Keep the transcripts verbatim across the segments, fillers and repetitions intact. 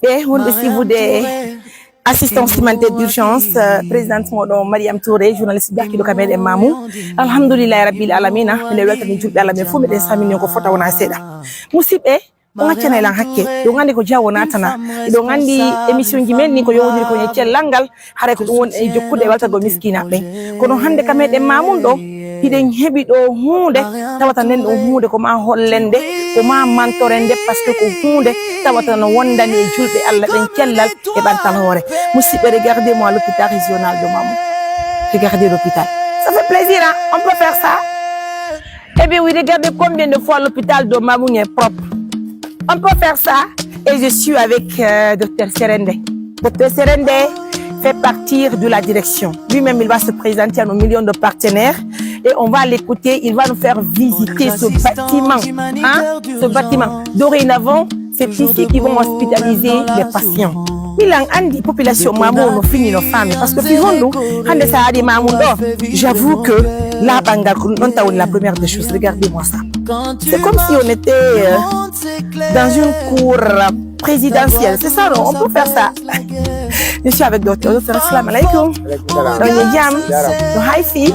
Ɓe wonɓe siifude assistance humanitaire d'urgence, euh, présidente mooɗon Mariam Touré, journaliste jaakiiɗo ka meɗen Mamou. Alhamdulillahi Rabbil Alamina, miɗen weltani julɓe Allah ɓen fof, miɗen salmini on ko fota wona seeɗa. Musidɓe, on accana lan hakke, ɗon anndi ko jawo natana, ɗon anndi émission ji men ni ko yowodiri ko e cellal ngal, haray ko ɗum woni e jokkude e weltagol miskinaaɓe ɓen. Kono hannde ka meɗen Mamou ɗo, hiɗen heɓi ɗo huunde, tawata nden ɗon huunde ko ma hollen nde, ko ma mantoren nde, parce que ko huunde tawata no wondani e julɓe Allah ɓen cellal e ɓantal hoore. Musidɓe, regardez-moi l'hôpital régional de Mamou. Regardez l'hôpital. Ça fait plaisir, hein? On peut faire ça? Eh bien oui, regardez combien de fois l'hôpital de Mamou est propre. On peut faire ça. Et je suis avec, euh, Docteur Serende. Docteur Serende fait partie de la direction. Lui-même, il va se présenter à nos millions de partenaires et on va l'écouter. Il va nous faire visiter ce bâtiment. Hein? Ce bâtiment. Dorénavant, c'est ici qu'ils vont hospitaliser les patients. Miɗo anndi population Mamou no fini no faami. Parce que fii honɗun, hannde sa ari Mamou ɗo, j'avoue que laaɓal ngal ko ɗon tawon la première des choses. Regardez-moi ça. C'est comme si on était, euh, dans une cour, euh, présidentielle. C'est ça, non? On peut faire ça. Je suis avec docteur. Docteur, assalamu alaikum. Alaikum salam. Ɗon e jam. Jaram. No hay fii.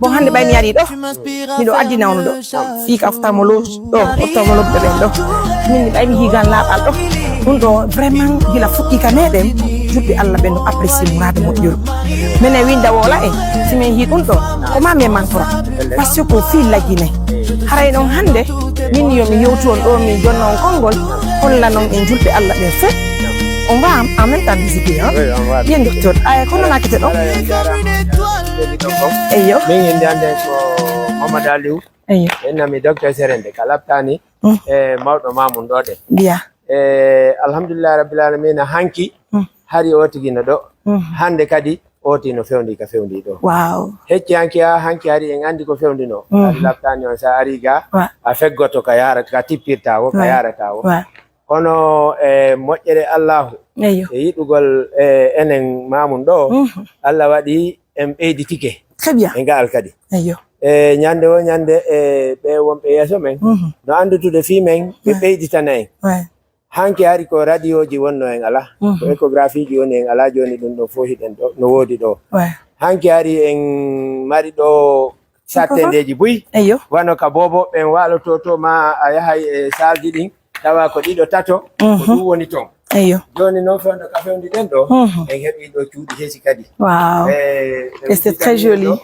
Bon, hannde ɓay mi ari ɗo. Miɗo addina on ɗo. Fii ka ophtalmologue ɗo, ophtalmologue ɓe ɓen ɗo. Min mi ɓay mi higan laaɓal ɗo. Ɗum ɗo, vraiment, gila fuɗɗi ka meɗen, julɓe Allah ɓen no apprécier muraadu moƴƴuru. Minen winda wola en, si min hii ɗum ɗo, ko ma min mantora. Parce que ko fii lagine. Haray non hannde, min yo mi yewtu on ɗo, mi jonna on konngol, holla non en julɓe Allah ɓen fof. On va en, en même temps visiter, hein? Oui, on va. Bien, docteur. Ay, kono nakete ɗo? Voilà, jaaraama. Eyyo. Min innde an nden ko Mamadou Aliou. Eyyo. Innde an mi Docteur Serende, ka laptaani, mm, e mawɗo Mamou ɗo ɗen. Biya. E, alhamdulillahi rabbil alamina, hanki, mm, hari o tigi no ɗo. Mm. Hannde kadi, o tigi no fewndi ka fewndi ɗo. Wow. Hecci hanki, haa hanki hari en anndi ko fewndinoo. Mm. Hari laptaani on, sa ari ga, wa, a feggoto ka yaarata, ka tippirta wo, ka, wa, yaarata wo. Wa. Kono e moƴƴere Allahu, eyyo, e yiɗugol, e, enen Mamou ɗo, mhm, Allah waɗi en ɓeyditike. Très bien. E nga'al kadi. Eyyo. E ñande wo ñande, e, ɓe wonɓe yeeso men, mhm, no anndutude fii men, ɓe, ouais, ɓeyditana en. Ouais. Hanki hari ko radioji wonno en alaa, mhm, ko échographie ji woni en alaa, jooni ɗum ɗo fof hiɗen ɗo, no woodi ɗo. Ouais. Hanki hari en mari ɗo sattendeeji buy. Eyyo. Wano ka boobo ɓen waaloto to, ma a yahay e saalji ɗin, tawa ko ɗiɗo, tato, ko, mhm, ɗum woni ton. Eyyo. Jooni non fewndo ka fewndi ɗen ɗo, mhm, en heɓi ɗo cuuɗi hesi kadi. Wow. Eh, ɓe, et c'est très udditani en joli, ɗo,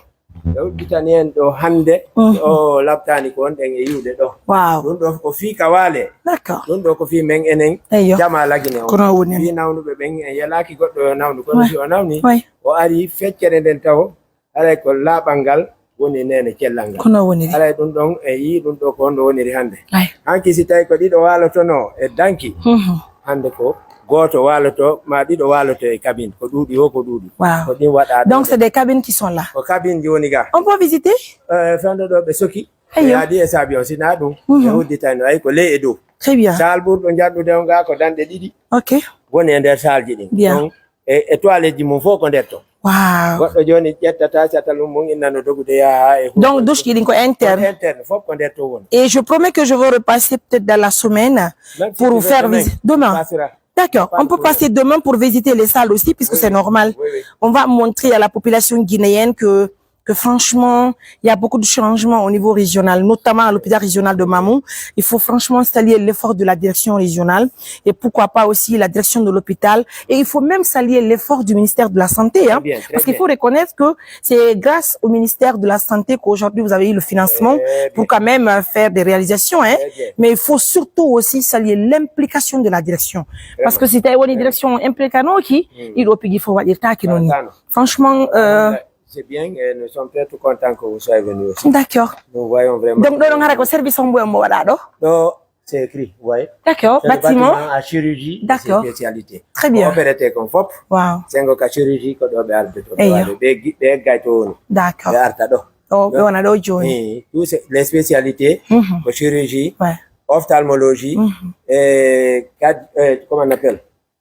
ɓe udditani en ɗo hannde, mhm, o laptaani ko wonɗen e yi'ude ɗo. Wow. Ɗum ɗo ko fii ka waale. D'accord. Ɗum ɗo ko fii men enen, eyyo, jamaa Lagine on. Kono woni. Fii nawnuɓe ɓen, en yelaaki goɗɗo yo nawnu, kono, ouais, si o nawni, ouais, o ari feccere nden tawo, haray ko laaɓal ngal woni neene cellal ngal. Kono woniri. Haray ɗum ɗon, en yi'i ɗum ɗo ko honno woniri hannde. Ay. Hanki si tawi ko ɗiɗo waalotonoo e danki, mhm, hannde ko gooto waaloto, ma ɗiɗo waaloto e cabine. Ko ɗuuɗi wo, ko ɗuuɗi. Wow. Ko ɗin waɗaa ɗo. Donc, c'est des cabines qui sont là. Ko cabine ji woni ga. On peut visiter? Eh, fewndo ɗo ɓe soki. Eyyo. Ɓe yaadi e saabi on, si naa ɗum, mhm, ɓe udditani, ay ko ley e dow. Très bien. Saal ɓurɗo njanɗude on ga ko danɗe ɗiɗi. Ok. Woni e nder saalji ɗin. Bien. Donc, e, e toiletteji mum fof ko nder ton. Wow. Goɗɗo jooni ƴettata catalum mum, inna no dogude yaha e. Donc, douche ji ɗin ko interne? Ko interne, fof ko nder ton woni. Et je promets que je vais repasser peut-être dans la semaine. Même si pour tu veux, faire demain, visite. Demain. Passera. D'accord, on peut passer demain pour visiter les salles aussi, puisque c'est normal. Oui, oui. On va montrer à la population guinéenne que que franchement, il y a beaucoup de changements au niveau régional, notamment à l'hôpital régional de Mamou. Il faut franchement saluer l'effort de la direction régionale et pourquoi pas aussi la direction de l'hôpital. Et il faut même saluer l'effort du ministère de la Santé, hein, parce qu'il faut reconnaître que c'est grâce au ministère de la Santé qu'aujourd'hui vous avez eu le financement pour quand même, euh, faire des réalisations, hein. Mais il faut surtout aussi saluer l'implication de la direction. Parce que si tawi woni direction impliqué no ki, ɗiɗo pigi fof waɗirtaake non ni. Franchement, euh, c'est bien, et nous sommes très tout contents que vous soyez venus aussi. D'accord. Nous voyons vraiment. Donc, ɗo ɗon hara ko service hombo mo waɗa ɗo? Ɗo, c'est écrit, vous voyez. D'accord, c'est le bâtiment à chirurgie et spécialité. Très bien. Ko opéré kon fof. Wow. Sengo ka chirurgie ko ɗo ɓe arde to. Eyyo. Ɓe gi-, ɓe eggay to woni. D'accord. Ɓe arta ɗo. O, ɓe wona ɗo jooni. Eh, tous ces, les spécialités, mhm, ko chirurgie, ouais, ophtalmologie, mhm, et cad-, euh, comment on appelle?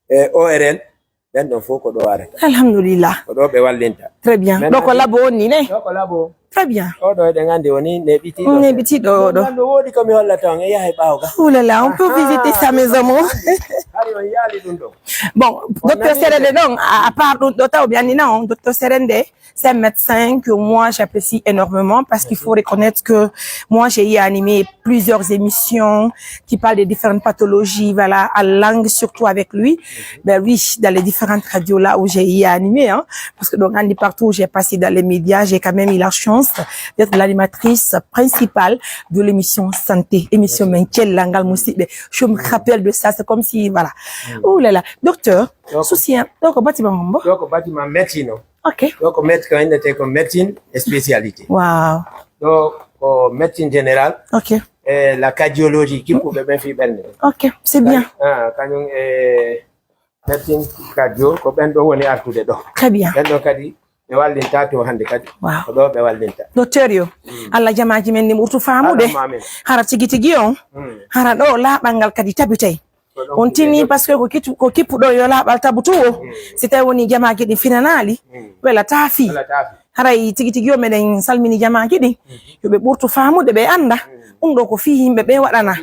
Eh, O R L, ɓen ɗon fof ko ɗo arata. Alhamdulillah. Ko ɗo ɓe wallinta. Très bien. Maintenant, ɗo ko labo woni ne? Ɗo ko labo. Très bien. Oɗo eɗen anndi woni neɓitiiɗo. Neɓitiiɗo oɗo. No woodi ko mi hollata on e yaha e ɓaawo ga. Ouh là là, on peut visiter ça, mes amours. Hari on yaali ɗum ɗo. Bon, docteur Serende, donc, à, à part ɗum ɗo taw, bien non, docteur Serende, c'est un médecin que moi j'apprécie énormément parce qu'il faut reconnaître que moi j'ai eu à animer plusieurs émissions qui parlent de différentes pathologies, voilà, à langue surtout avec lui. Ben oui, dans les différentes radios là où j'ai eu à animer, hein, parce que donc, on dit partout où j'ai passé dans les médias, j'ai quand même eu la chance d'être l'animatrice principale de l'émission santé, émission Menthiel Langal Moussibe. Je me rappelle de ça, c'est comme si, voilà. Ouh là là. Docteur, souci, hein, donc, bâtiment, bon. Ɗo ko bâtiment médecine o. Ok. Ɗo ko médecine, ko innetee ko médecine spécialité. Wow. Ɗo ko médecine générale. Ok. E la cardiologie, kippuɓe ɓen fii ɓernde. Ok, c'est bien. Ah, kañum e médecine cardio, ko ɓen ɗo woni artude ɗo. Très bien. Ɓen ɗo kadi ɓe wallinta to hannde kadi. Wow. Ko ɗo ɓe wallinta. Docteur yo, Allah jamaaji men ni ɓurtu faamude. Allahumma amin. Hara tigi tigi on, Mm. hara ɗo laaɓal ngal kadi tabitii. On tini parce que ko kitu, ko kippuɗo yo laaɓal tabitu o. Si tawi woni jamaaji ɗin finanaali, wela taafi. Wela taafi. Haray tigi tigi yo meɗen salmini jamaaji ɗin. Yo ɓe ɓurtu faamude, ɓe annda. Ɗum ɗo ko fii yimɓe ɓe waɗana.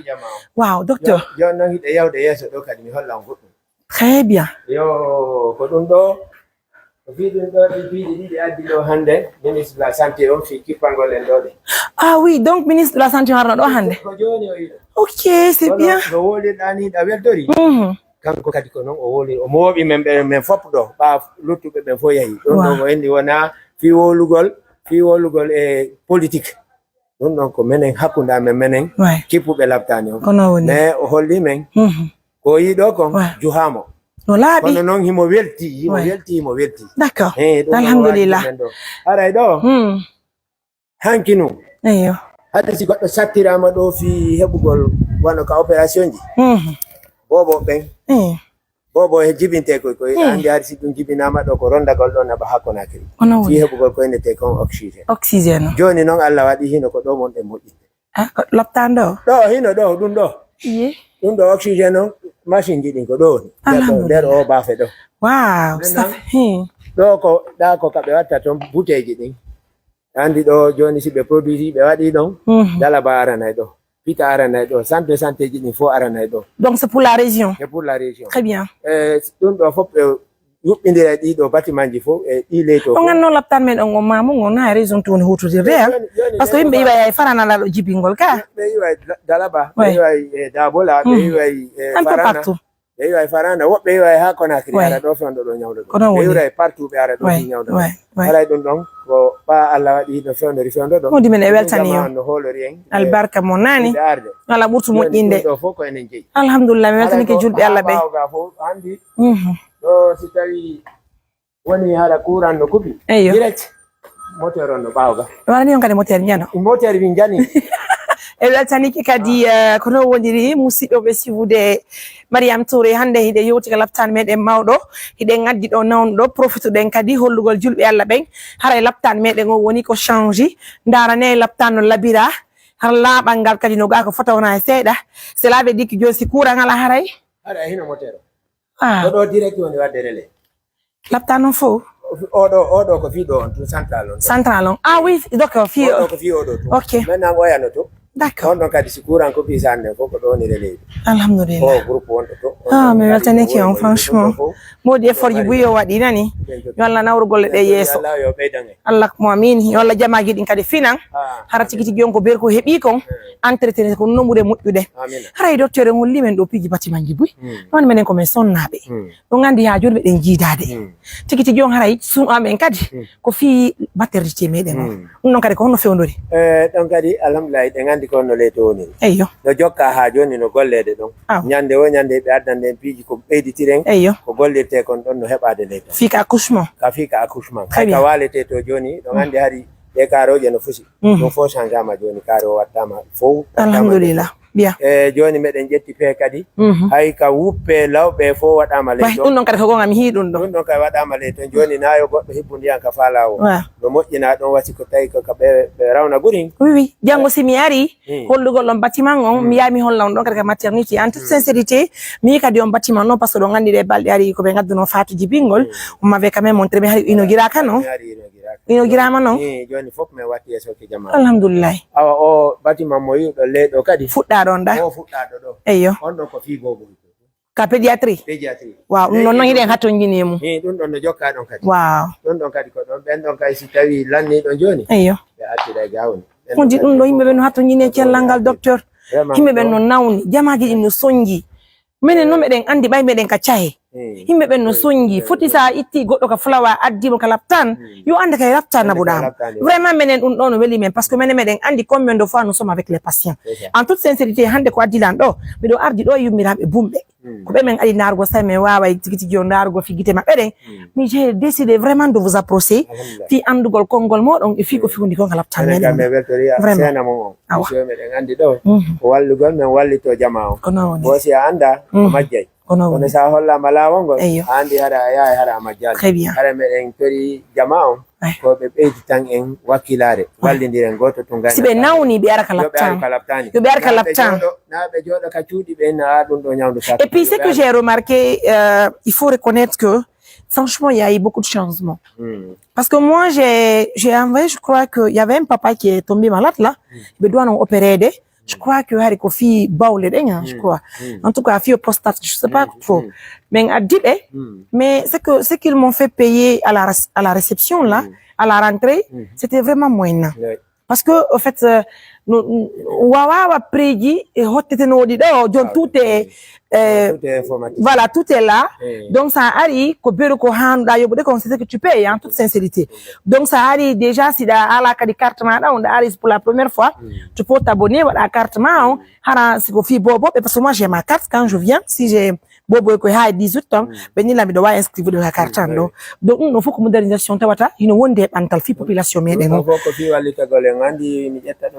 Waaw, docteur. Jooni noon hiɗe yawde yeeso ɗo kadi mi holla on goɗɗum. Très bien. Yo, ko ɗum ɗo, ko fii ɗum ɗo, ɗi piiji ɗiɗi addi ɗo hannde, ministre de la santé on fii kippangol en ɗo ɗe. Ah oui, donc ministre de la santé harno ɗo hannde. Ko jooni o iɗo. Ok, c'est bien. No wolirɗaa ni, ɗa weltori. Mhm. Kanko kadi ko noon o woliri, o mooɓi men ɓe, men fof ɗo, ɓaa luttuɓe ɓen fof yahi. Ɗum ɗon o enndi wonaa fii wolugol, fii wolugol e politique. Ɗum ɗon ko menen hakkunde amen, menen Ouais. kippuɓe laptaani on. Ko noon woni. Mais o holli men, Mhm. ko o yiɗo kon, Ouais. juhaama. No laaɓi. Kono noon himo welti, himo Ouais. welti, himo welti. D'accord. Hey, ɗum ɗon Alhamdulillah. Waaji men ɗo. Haray ɗo, Hmm. hanki nun. Eyyo. Hade si goɗɗo sattiraama ɗo fii heɓugol wano ka opération ji. Mhm. Bobo ɓen. Eh. Bobo he jibintee koy koy. Hmm. Andi hari si ɗum jibinaama ɗo ko rondagol ɗo naɓa haa Conakry. Kono Fii woni. Heɓugol ko ene te kon oxygène. Oxygène. Jooni noon Allah waɗi hino ko ɗo mon ɗe moƴƴinde. Ah, ko laptaan ɗo? Ɗo hino ɗo, ɗum ɗo. Iye. Ɗum ɗo oxygène on, machine ji ɗin ko ɗo woni. Nder ɗo, nder Alhamdulillah. O baafe ɗo. Wow, Maintenant, ça fait. Hmm. Ɗo ko, ɗa ko ka ɓe watta ton buteeji ɗin. Andi ɗo jooni si ɓe produit ɓe waɗi ɗon, Mhm. Dalaba aranay ɗo. Pita aranay ɗo. Centre de santé ji ɗin fof aranay ɗo. Donc c'est pour la région. C'est pour la région. Très bien. Eh, ɗum ɗo fof ɓe yuɓɓindira ɗi ɗo bâtiment ji fof e ɗi leyto On fof. Anno laptaan men on, on maamu on, na raison to woni huutodirde, hein? Jooni, jooni, Parce que jooni, yimɓe iwa e farana la ɗo jibingol ka. Ɓe iwa Da-, Dalaba, ɓe Ouais. iwa e Dabola, ɓe Mhm. iwa e Un peu Farana. Partout. Ɓe iwa e Farana, woɓɓe iwa e haa Conakry, Ouais. Ara ɗo fewndo ɗo ñawdo ɗo. Kono Ɓe woni. Iwa e partout ɓe ara ɗo Ouais, fi ñawdo. Ouais, ouais. Haray ɗum ɗon, ko ɓa Allah waɗi no fewndori fewndo ɗo. Wodi men e Ɗum weltani jamaa on. No hoolori en. Albarka mo nani. Ɗiɗo arde. Ala ɓurtu Jooni moƴƴinde. Ɗum ɗo fof ko enen jeyi. Alhamdulillah, mi Haray weltanike ko julɓe haa Allah ɓe. Ɓaawo ga fof, andi, Mhm. ɗo si tawi woni hara courant no kuɓi. Eyyo. Direct. Moteur on no ɓaawo ga. Warani on kadi moteur ñano. Moteur wi ñani. E weltanike kadi, eh, ko no woniri musidɓe ɓe siwude Mariam Touré. Hannde hiɗe yewti ka laptaan meɗen mawɗo. Hiɗen addi ɗo nawnuɗo. Profituɗen kadi hollugol julɓe Allah ɓen. Haray laptaan meɗen o woni ko change. Ndarane laptaan no labira. Har laaɓal ngal kadi no gaa ko fota wona e seeɗa. Cela veut dire que jooni si courant ala haray? Haray hino moteur. Ah. Ko ɗo direct woni wadde relais. Laptaan on fof? Oɗo, oɗo ko fii ɗo on tun, central on. Central on. Ah oui, d'accord, fii o. Oɗo ko fii oɗo tun. Ok. Maintenant, oyano to. D'accord. On ɗon kadi si courant ko fii sande fof ko ɗo woni relais. Alhamdulillah. O groupe wonɗo to. Ah, mi weltanike on, franchement. Moodi effort ji buy o waɗi nani. Yo Allah nawru golle ɗe yeeso. Allah yo ɓeydan en. Allah mo amin. Yo Allah jamaaji ɗin kadi finan. Ah. Hara tigi tigi on ko ber ko heɓi kon. Entretenir ko nomɓude moƴƴude. Amina. Haray docteur en holli men ɗo piiji bâtiment ji buy. Hmm. Ɗon menen ko men sonnaaɓe. Hmm. Ɗum anndi haa jooni meɗen jiidaade. Hmm. Tigi tigi on haray sunu amen kadi ko fii maternité meɗen o. Hmm. Ɗum noon kadi ko honno fewndori? Eh, ɗon kadi, alhamdulillahi, ɗen anndi ko honno leydi woni. Eyyo. No jokka haa jooni no golleede ɗon. Aw. Ñande wo ñande ɓe addan ɗen piiji ko ɓeyditiren. Eyyo. Ko gollirte kon ɗon no heɓaade leydi. Fii ka accouchement. Ka fii ka accouchement. Très bien. Hay ka waalete to jooni, ɗon anndi hari ɗe kaarooje no fusi. Mhm. Ɗum fof changeama jooni, kaare o wattaama fof. Alhamdulillah. Bien. E jooni meɗen ƴetti pehe kadi. Mhm. Hay ka wuppe lawɓe fof waɗaama ley. Ɗum ɗon kadi ko goonga, mi hii ɗum ɗon. Ɗum ɗon kadi waɗaama ley ton. Jooni na yo goɗɗo hibbu ndiyan ka faa laawol. Waaw. No moƴƴinaa ɗon wasi ko tawi ko ka ɓe, ɓe rawna gurin. Oui, oui. Janngo si mi ari, hmm, hollugol on bâtiment on, hmm, mi yaha mi holla on ɗon kadi ka maternité. En toute, hmm, sincérité, mi yii kadi on bâtiment non, parce que ɗon anndi ɗe balɗe ari ko ɓe ngadduno Fatou Jibingol. Hmm. On m'avait quand même montré, mi hari inogiraka non. Mi hari inogiraka. Ino giraama non? Eh, jooni fof men watti e sokke jamaa. Alhamdulillahi. Awa o bâtiment mo yi'uɗon ley ɗo kadi. Fuɗɗaa ɗon ɗa? O fuɗɗaa ɗo ɗo. Eyyo. On ɗon ko fii boobo. Ka pédiatrie? Pédiatrie. Waaw, ɗum ɗon non hiɗen hatonjini e mum. Eh, ɗum ɗon no jokkaa ɗon kadi. Waaw. Ɗum ɗon kadi ko ɗon, ɓen ɗon kadi si tawii lannii ɗon jooni. Eyyo. Ɓe artira e gawni. Ɓen ɗon kadi ko ɗum ɗo yimɓe ɓen no hatonjini e cellal ngal, docteur. Vraiment, yimɓe ɓen no nawni, jamaaji ɗin no sonji. Minen non meɗen anndi ɓay meɗen ka cahe. Hmm. Yimɓe ɓen no sonji. Foti sa itti goɗɗo ka fulawa addi mo ka laptan, yo annde kay laptan naɓuɗaa mo. Vraiment, minen ɗum ɗo no weli men, parce que minen meɗen anndi combien de fois nous sommes avec les patients. En toute sincérité, hannde ko addi lan ɗo, miɗo ardi ɗo e yummiraaɓe bumɓe. Hmm. Ko ɓe men ari ndaarugo, so tawi men waaway tigi tigi o ndaarugo fii gite maɓɓe ɗen. Hmm. Mi, j'ai décidé vraiment de vous approcher. Alhamdulillah. Fii anndugol konngol mooɗon e fii ko fii woni kon ka laptan meɗen. Vraiment. Awa. Monsieur, meɗen anndi ɗo, ko wallugol men wallito jamaa on. Ko non woni. Ko si a anndaa, o majjay. Kono sa hollaama laawol ngol, a anndi hara a yahay, hara a majjaali. Très bien. Hara meɗen tori jamaa on, ko ɓe ɓeydi tan en wakkilaare, wallindiren gooto tun. Si ɓe nawni, ɓe ara ka laptan. Yo ɓe ar ka laptan. Yo ɓe ar ka laptan. Naa ɓe jooɗo, naa ɓe jooɗo ka cuuɗi ɓe, naa ɗum ɗo ñawndu sa. Et puis, ce que j'ai remarqué, euh, il faut reconnaître que, franchement, il y a eu beaucoup de changements. Hmm. Parce que moi, j'ai, j'ai envoyé, je crois qu'il y avait un papa qui est tombé malade là. Hmm. Ɓe doit non opérer de. Je crois que hari ko fii bawle ɗen, hein, je crois. En tout cas, fii prostate, je sais pas trop. Mais a dit, eh, mais c'est que, ce qu'ils m'ont fait payer à la, ré- à la réception, là, à la rentrée, c'était vraiment moyen. Parce que, au fait, euh, no, no, wawa preji e hottete no waɗi ɗo, jon tout est, euh, voilà, tout est là. Donc, ça ari, ko beru ko hanɗa yoɓude kon, c'est ce que tu payes, en toute sincérité. Donc, ça ari, déjà, si ɗa ala kadi carte ma ɗa, on ɗa ari pour la première fois, tu peux t'abonner, waɗa carte ma on, hara si ko fii bobo, parce que moi, j'ai ma carte, quand je viens, si j'ai bobo ko ha dix-huit ans, ɓe ni lami ɗo wa inscrire ɗo ha carte an ɗo. Donc, ɗum ɗo fof ko modernisation tawata, hino wonde e ɓantal fii population meɗen o. Ɗum ɗo fof ko fii wallitagol en, anndi mi ƴetta